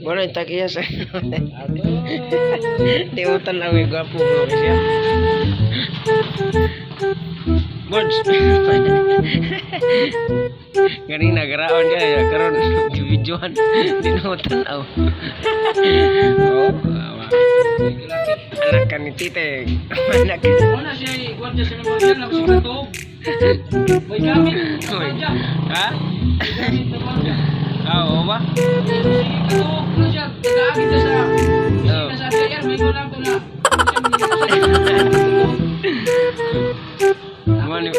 Wala yung takiya sa. Di mo tanaw yung gwapo ko siya. Bods. Ganina garaon niya karon gibidyohan. Di na mo tanaw. Oh, awa. Anak ka ni Tite. Anak ka. Wala siya gwardiya sa memorial na si Katog. May gamit. Uy. Gwardiya. Ha? May gamit na gwardiya. Ah, oo ba? Sige, Katog. Ano siya? Nagaagit na sa opisina sa RKR. May gulang ko na. Ano siya, manila siya. Mo ni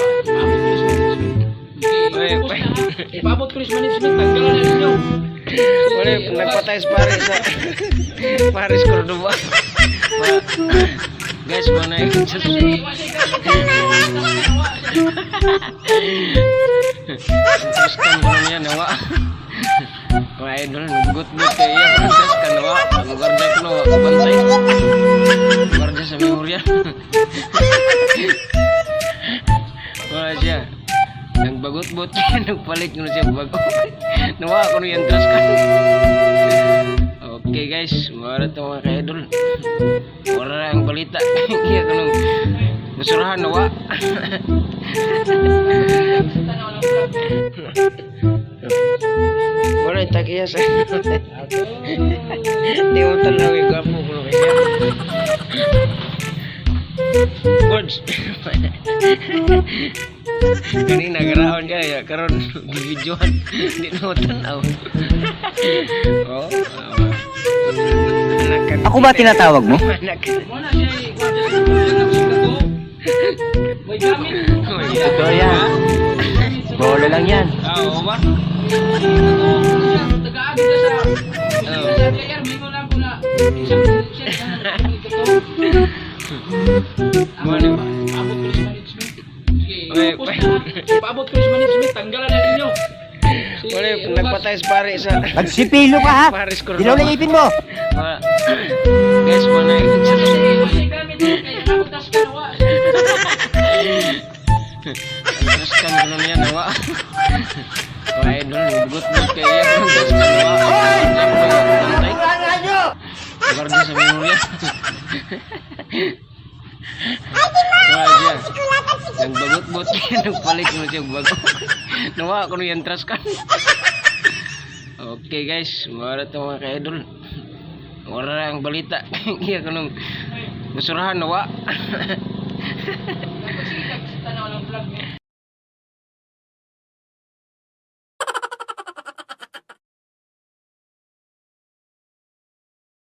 Uy, Ubus na, ha? Ipaabot ko rin sa management. Tanggalan na ninyo. Wala, nagpatay sa Paris sa Paris Cordoba. Guys, mo na yung Wala siya, wala siya gamit. Wala siya. Terus kan ko niya nawa. Mga idol, nagbugot-bugot kay iya. Terus kan nawa. Ang guarda ko nawa. Bantay. Guarda sa memorial. Wala siya. Nagbagot-bot siya. Nagpalit ko na siya bago. Nawa ko niya terus kan. Okay guys, mara to mga ka-idol. Wala ang balita. Iya ko nung basurahan nawa. Tanaw ng vlog. Wala yung takiya sa. Di mo tanaw yung gwapo ko siya. Bods. Kanina garaon ka ya karon gibidyohan. Di na mo tanaw. Oh, awa. Anak ka ni Ako ba Tite. tinatawag mo? Anak ka. Wala siya gwardiya sa memorial na si Katog. May gamit. Uy. Totoo yan. Bola lang yan. Ah, oo ba? Nagaagit na sa opisina sa RKR. May gulang ko na. Isang siya, Mo ni Paabot ko rin sa management. Sige, Uy, ubus na, ha? Ipaabot ko rin sa management. Tanggalan na ninyo. Si Wala, Lucas. nagpatay sa Paris sa Magsipilo ka ha! Paris Cordoba. Dilaw lang ipin mo! Wala. Guys, mo na yung Wala siya, wala siya gamit. Kaya nakuntas ka na, wala siya. Terus kan ko niya nawa. Mga idol, nagbugot-bugot kay iya. Terus kan nawa. Bantay. Guarda sa memorial. Wala siya. Nagbagot-bot siya. Nagpalit ko na siya bago. Nawa ko niya trust kan. Okay guys, mara to mga ka-idol. Wala ang balita. Iya ko nung basurahan nawa. Dapat sige, tanaw ng vlog niya.